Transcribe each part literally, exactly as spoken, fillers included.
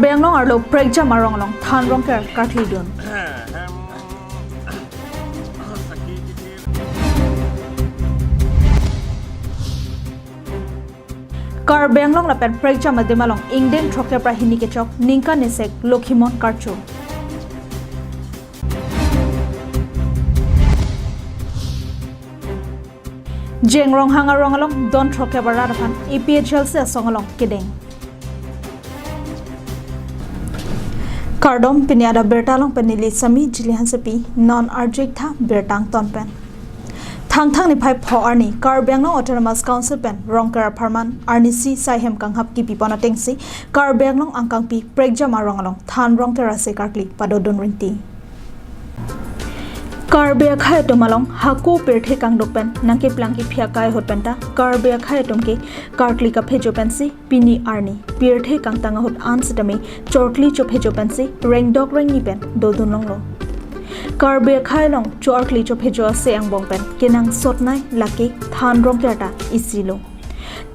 Karbi Anglong arlo prekjam arong along than rongker karkli dun. Karbi Anglong lapen prekjam adim along ingdeng throkkep ra hini kechok ningkan esek Lokhimon karcho. Jeng Ronghang arong along don throkkep arat aphan A P H L C asong along kedeng. Kardom, pini adap birta along pen neli Sami Jili Hansepi, non arju-ik tha birta angton pen. Thangthang niphai pho arni Karbi Anglong Autonomous Council pen rongker apharman arnisi saihem kanghap kipipon atengsi Karbi Anglong angkangpi prekjam arong along than rongker ase karkli padodun rinti. Karbi akhei atum along hako pirthe kangduk pen nangkeplang kephi akai ahut penta Karbi akhei atum ke karkli kaphejo pensi pini arni pirthe kangtang ahut an sitame chorkli chophejo pensi rengdok rengni pen dodun longlo. Karbi akhei along chorkli chophejo ase angbong pen kenangsotnei lake than rongker ta isilo.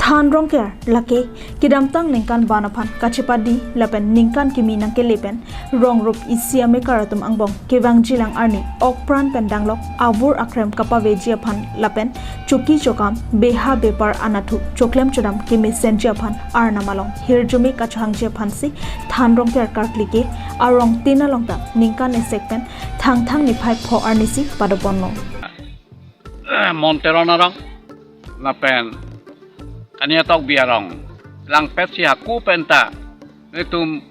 Than rongker lake kedamtang ningkan ban aphan kachepadi lapen ningkan kimi nangkele pen rong rup isi amekar atum angbong kevangjilang arni okpran pen danglok avur akrem kapaveji aphan lapen choki chokam beha bepar anatthu choklem chodam kemesenji aphan arnam along hirjume kachohangji aphansi than rongker karkli ke arong tin along ta ningkan esek pen Thangthang niphai pho arnisi padoponlo. Monteron arong lapen Kaniatokbi arong langpetsi hako penta nelitum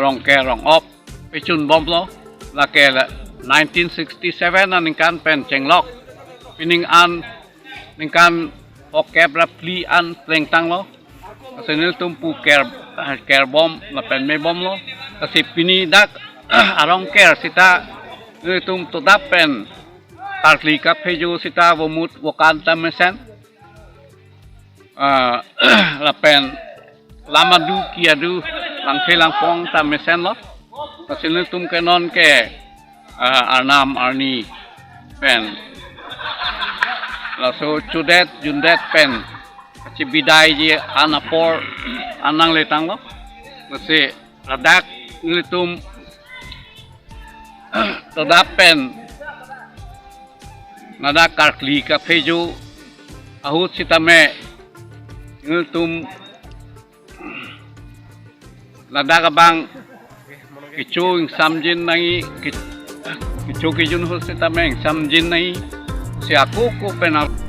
rongker rong-op pechun bomlo. Lake la nineteen sixty-seven aningkan pen chenglok, pining an ningkan phokep ra phli an plengtanglo. Lasi nelitum pu ker, kerbom lapen mebomlo. Lasi pini dak arong ker sita nelitum todap pen karkli kaphejo sita vomut vokan ta mesen. Ah, lapen lam adu ki adu, langthe langpong ta mesenlo. Lasi nelitum ke non ke, ah, arnam arni pen laso chodet jundet pen kachebidaiji an apor an nangletanglo. Lasi ladak nelitum todap pen ladak karkli kaphejo ahut sitame nelitum ladak abang kecho ingsamjin nangji, ke-, kecho kejun ahut sitame ingsamjin nangji. Si ako ko pen a-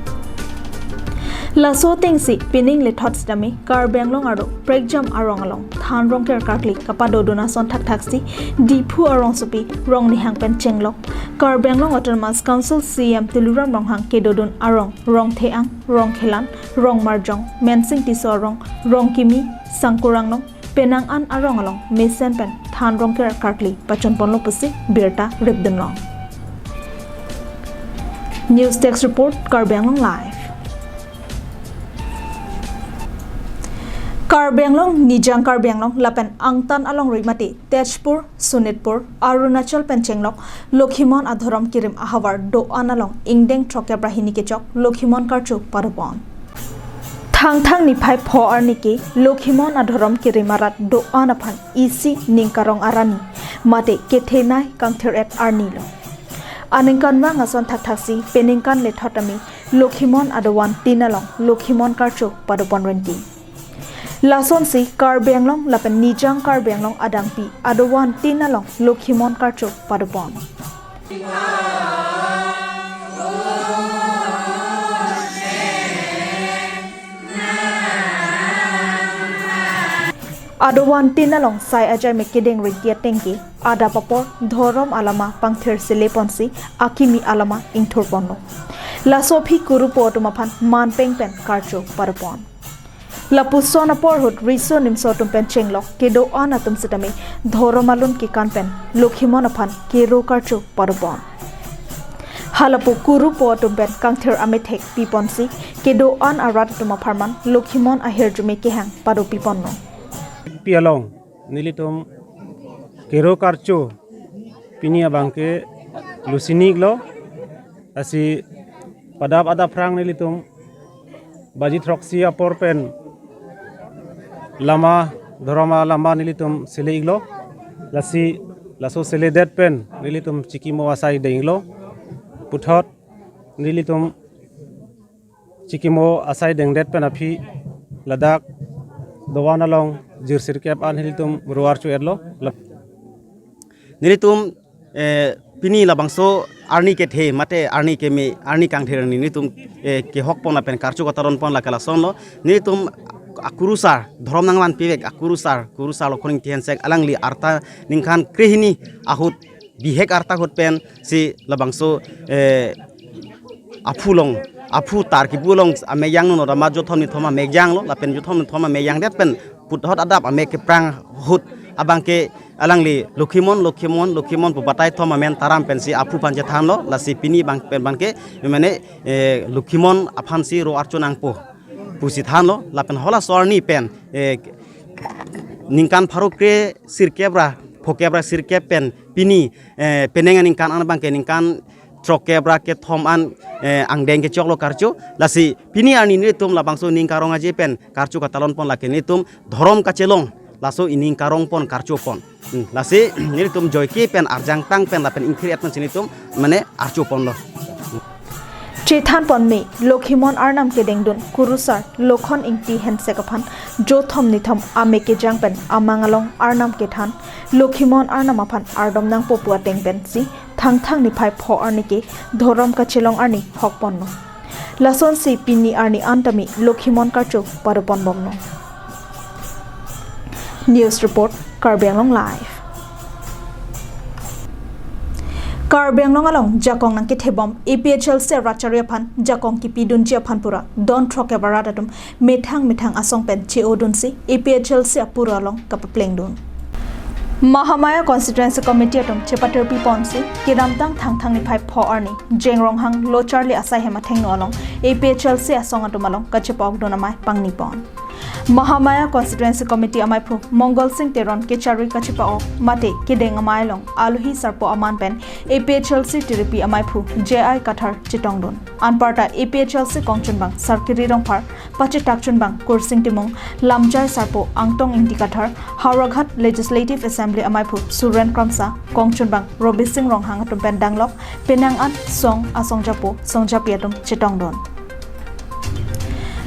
Laso atengsi pining lethot sitame Karbi Anglong arlo prekjam arong along than rongker karkli kapadodun ason thakthaksi Diphu arongsopi Rongnihang pen chenglok Karbi Anglong Autonomous Council C E M Tuliram Ronghang kedodun arong Rongtheang, Rongkhelan, Rongmarjong, Mensing Tisso arong, Rongkimi, Sangkurang Nong, penang an arong along mesen pen than rongker karkli pachonponlo pusi birta ripdunlong. News Desk Report, Karbi Anglong Live. Karbi Anglong, Nijang Karbi Anglong lapen angtan alongri mate Tezpur, Sonitpur, Arunachal pen chenglok Lokhimon adhorom kerim ahavar do-an along ingdeng throkkep ra hini kechok Lokhimon karcho padopon. Thangthang niphai pho arni ke Lokhimon adhorom kerim arat do-an aphan isi ning karong arni mate kethenei kangthir-et arnilo. Aningkanvang ason thakthaksi peningkan lethot tame Lokhimon adovan tin along Lokhimon karcho padopon rinti. Lasonsi Karbi Anglong lapen Nijang Karbi Anglong adangpi adovan tin along Lokhimon karcho padopon. Adovan tin along sai ajai me kedeng rinti atengke adap apor dhorom alama pangthir seleponsi akimi alama ingthurponlo. Laso aphi kurupo atum aphan manpeng pen karcho padopon. Lapuson apor ahut riso nimso atum pen chenglok kedo-an atum sitame dhorom alun kekan pen Lokhimon aphan kero karcho padopon. Halapu kurupo atum pen kangthir amethek piponsi kedo-an arat atum apharman Lokhimon ahirjume kehang pado piponlo. Pi along nelitum kero karcho pini abangke lusiniklo, lasi padap adaphrang nelitum baji throksi apor pen lama dhorom alamba nelitum sele-iklo. Lasi laso seledet pen nelitum chikimo asai deng-iklo. Puthot nelitum chikimo asai dengdet pen aphi ladak dovan along jirsirkep an nelitum ro-archo-etlo. Lap- Nelitum, eh, pini labangso arni kethe mate arni keme, arni kangthir arni nelitum, eh, kehok pon lapen karcho katalon pon lake lasonlo. Nelitum akurusar, dhorom nangvanpivek akurusar, kurusar Lokhon Ingti Hensek alangli arta ningkan krehini ahut, bihek arta ahut pensi labangso, eh, aphu along, aphu tar kipu along amek jangnon, rama jothom nithom amek janglo, lapen jothom nithom amek jangdet pen puthot adap amek keprang ahut abangke alangli Lokhimon, Lokhimon, Lokhimon pu batai thom amen taram pensi aphu aphan chethanlo. Lasi pini abang pen abangke mane, eh, Lokhimon aphansi ro-archo nangpo pusi thanlo. Lapen halaso arni pen, eh, ningkan pharo kre sirkep ra phokep ra sirkep pen pini, eh, penang aningkan an abangke ningkan throkkep ra kethom an, eh, angdeng kechoklo karcho. Lasi pini arni nelitum labangso ining karong aje pen karcho katalon pon lake nelitum dhorom kachelong, laso ining karong pon karcho pon. Hmm, lasi nelitum joike pen arjang tang pen lapen ingthir-et pensi nelitum mane archo ponlo. Chethan pon me Lokhimon arnam kedengdun kurusar Lokhon Ingti Hensek aphan jothom nithom amek kejang pen amang along arnam kethan, Lokhimon arnam aphan ardom nangpo pu ateng pensi Thangthang niphai pho arni ke dhorom kachelong arni hok ponlo. Lasonsi pini arni an tame Lokhimon karcho pado pon bomlo. News report, Karbi Anglong Live. Karbi Anglong along jakong nangkethebom A P H L C rat chari aphan jakong kipidunji aphan pura don throkkep arat atum methang methang asong pen che-odunsi A P H L C apura along kapaplengdun. Mahamaya Constituency Committee atum chepatirpi ponsi kedamtang Thangthang niphai pho arni Jeng Ronghang lo charli asai hem athengno along A P H L C asong atum along kachepa-okdun amei pangni pon. Mahamaya Constituency Committee ameiphu Mongol Sing Teron kechari kachepa-ok mate kedeng amei along alohi sarpo aman pen A P H L C tiripi ameiphu J I Kathar chetongdun. Anparta A P H L C kongchunbang Sarkiri Rongphar, pachetakchunbang Kursing Timung, lamjai sarpo Angtong Ingti Kathar, Howraghat Legislative Assembly ameiphu Suren Kramsa, kongchunbang Robising Ronghang atum pen danglok penang an song asong japo song japi atum chetongdun.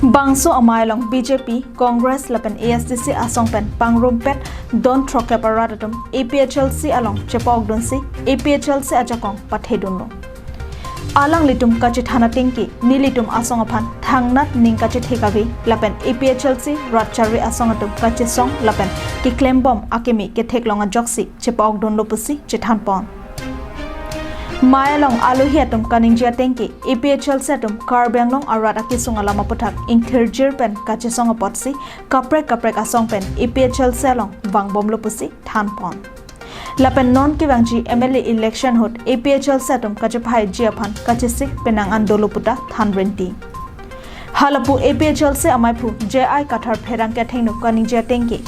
Bangso amei along B J P, Congress lapen A S D C asong pen pangrumpet don throkkep arat atum A P H L C along chepa-okdunsi A P H L C ajakong pathedunlo. Alanglitum kachethan ateng ke nelitum asong aphan thangnat ning kachethe kave lapen A P H L C rat chari asong atum kachesong lapen keklembom akeme ketheklong ajoksi chepa-okdunlo pusi chethan pon. Mei along alohi atum kaningje ateng ke A P H L C atum Karbi Anglong arat akesung alam aputhak ingthirjir pen kachesong apotsi kaprek kaprek asong pen A P H L C along vangbomlo pusi than pon. Lapen non kevangji M L A election ahut A P H L C atum kachephaiji aphan kachesik penang an dolo puta than rinti. Halapu A P H L C ameiphu J I Kathar pherangke athengno kaningje ateng ke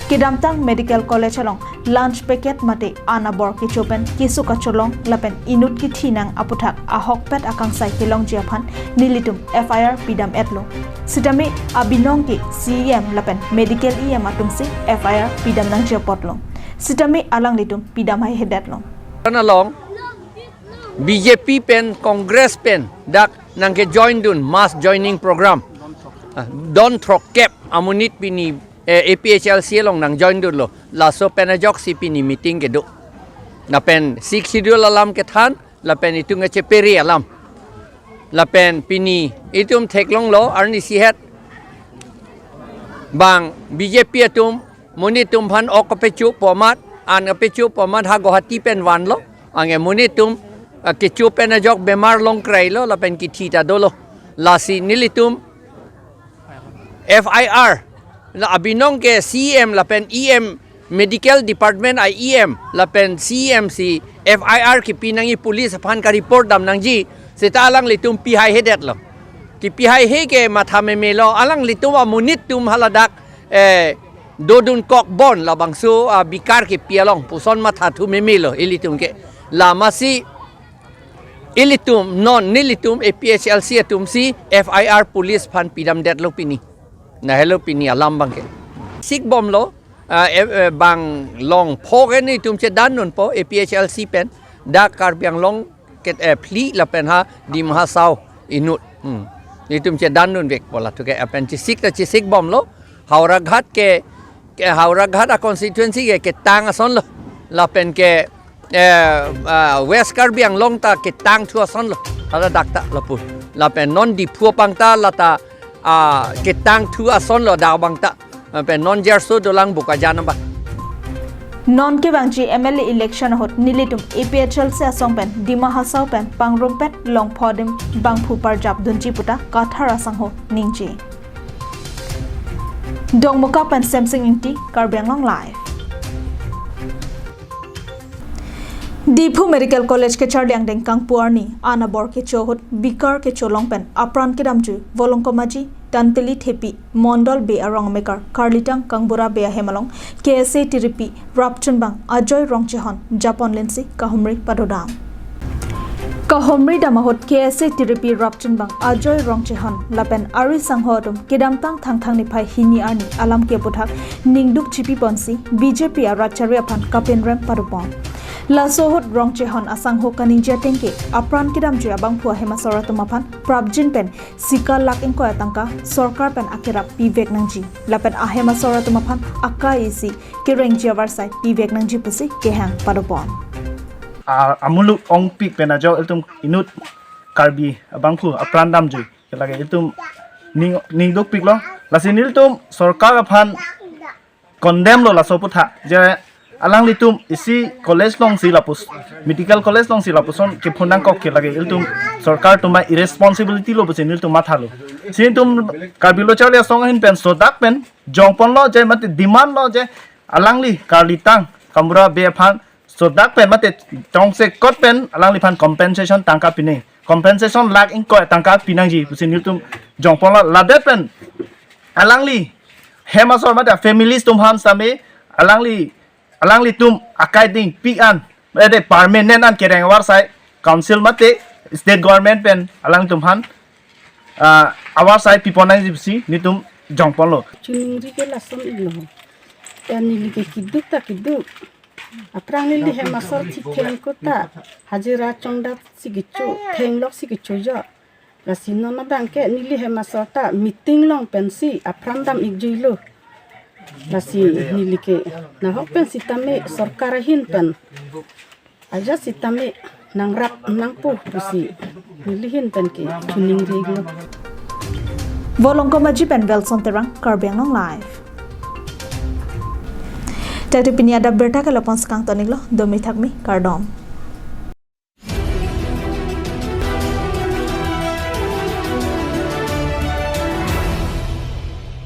kedamtang Medical College along lunch packet mate an abor kecho pen keso kacholong lapen inut kithi nang aputhak ahokpet akangsai kelongji aphan nelitum F I R pidam-etlo. Sitame abinong ke C E M lapen Medical E M atumsi F I R pidam nangji apotlo. Sitame alanglitum pidam haihedetlo. Kan along B J P pen Congress pen dak nangkejoindun mass joining program. Ah, don throkkep amonit pini, eh, A P H L C along nangjoindunlo. Laso pen ajoksi pini meeting kedo. Lapen Sixth Schedule alam kethan, lapen itum kachepere alam. Lapen pini itum theklonglo arnisi het. Bang B J P atum monit atum aphan ok kapecho pu amat, an kapecho pu amat ha Guwahati pen vanlo. Anke monit atum, ah, kecho pen ajok bemar longkreilo lapen kithi ta dolo. Lasi nelitum F I R, la abinong ke C E M lapen E M, Medical Department a E M lapen C E M si F I R kipi nangji, police aphan ka-report dam nangji, seta alanglitum pi haihedetlo. Kipi haihe ke matha memelo, alanglitum amonit atum haladak, eh, dodun kok bon labangso, ah, bikar kipi along puson mathathu memelo ilitum ke. Lamasi ilitum non nelitum A P H L C atumsi F I R police aphan pidamdetlo pini. Lahelo pini alam abangke. Sikbomlo, ah, eh, eh, bang longpho ke netum chedan dunpo A P H L C pen, dak Karbi Anglong ke, eh, phli lapen ha Dima Hasao inut. Hmm. Netum chedan dunvekpo latum ke, lapen chesik ta chesik bomlo, Howraghat ke, ke Howraghat a constituency ke ketang asonlo, lapen ke, eh, ah, West Karbi Anglong ta ketangthu asonlo, hala dak ta lapu. Lapen non Diphu aphan ta lata, ah, ketangthu asonlo dak abang ta. Lapen non Jarso dolang Bokajan abang. Non kevangji M L A election ahut nelitum A P H L C asong pen Dima Hasao pen pangrumpet longpho adim bangphu parjap dunji puta Kathar asangho ningje. Dongmukak pen Semsing Ingti, Karbi Anglong Live. Diphu Medical College kacharli angdeng kangpu arni an abor kecho ahut bikar kecholong pen apran kedamjui Volongkom Aji, Tanteli Thepi, Mondol Bey arong amekar Karlitang Kangbura Bey ahem along K S A tiripi rapchunbang Ajoy Rongchehon japon linsi kahumri padodam. Kahumri dam ahut K S A tiripi rapchunbang Ajoy Rongchehon lapen ari sangho atum kedamtang Thangthang niphai hini arni alam ke aputhak ningduk chipiponsi B J P arat chari aphan kapinrem padopon. Laso ahut Rongchehon asangho kaningje ateng ke apran kedamjui abangphu ahem asor atum aphan prapjin pen sika lakh ingkoi atangka sorkar pen akerap pivek nangji lapen ahem asor atum aphan akai isi kerengji avarsai pivek nangji pusi kehang padopon. A-, amuluk ongpik pen ajok ilitum inut Karbi abangphu apran damjui ke lake ilitum ning, ningdukpiklo. Lasi nelitum sorkar aphan condemn lo laso aputhak, je alanglitum isi college alongsi lapus, medical college alongsi lapuson kephun nangkok ke lake ilitum sorkar atum irresponsibility lo pusi nelitum mathalo. Si nelitum Karbi Lo Charli Asong ahin pen sodak pen jongponlo je mate demand lo je alangli Karlitang Kangbura Bey aphan sodak pen mate tongsekot pen alangliphan compensation tangka pinang. Compensation lakh ingkoi tangka pinangji pusi nelitum jongponlo, ladet pen alangli hem asor mate families atum aphan sitame alangli, alanglitum akai dingpik an, mate permanent an kereng avarsai council mate state government pen alangtum aphan, ah, avarsai pipon nangji pusi nelitum jongponlo. Chuningri ke lason iklo. Ya neli ke keduk ta keduk. Aphrang neli hem asor thitheng kota hajira chongdat si kecho, thenglok si kecho jo. Lasi non abang ke neli hem asor ta meeting along pensi apran dam-ikjuilo. Lasi neli ke nahok pen sitame sorkar ahin pen ajat sitame nangrap nangpo pusi neli ahin pen ke chuningri-iklo. Volongkom Aji pen Welson Terang, Karbi Anglong Live. Tatu pini adap birta ke lapu-an si kangton-iklo, domi thakmi, kardom.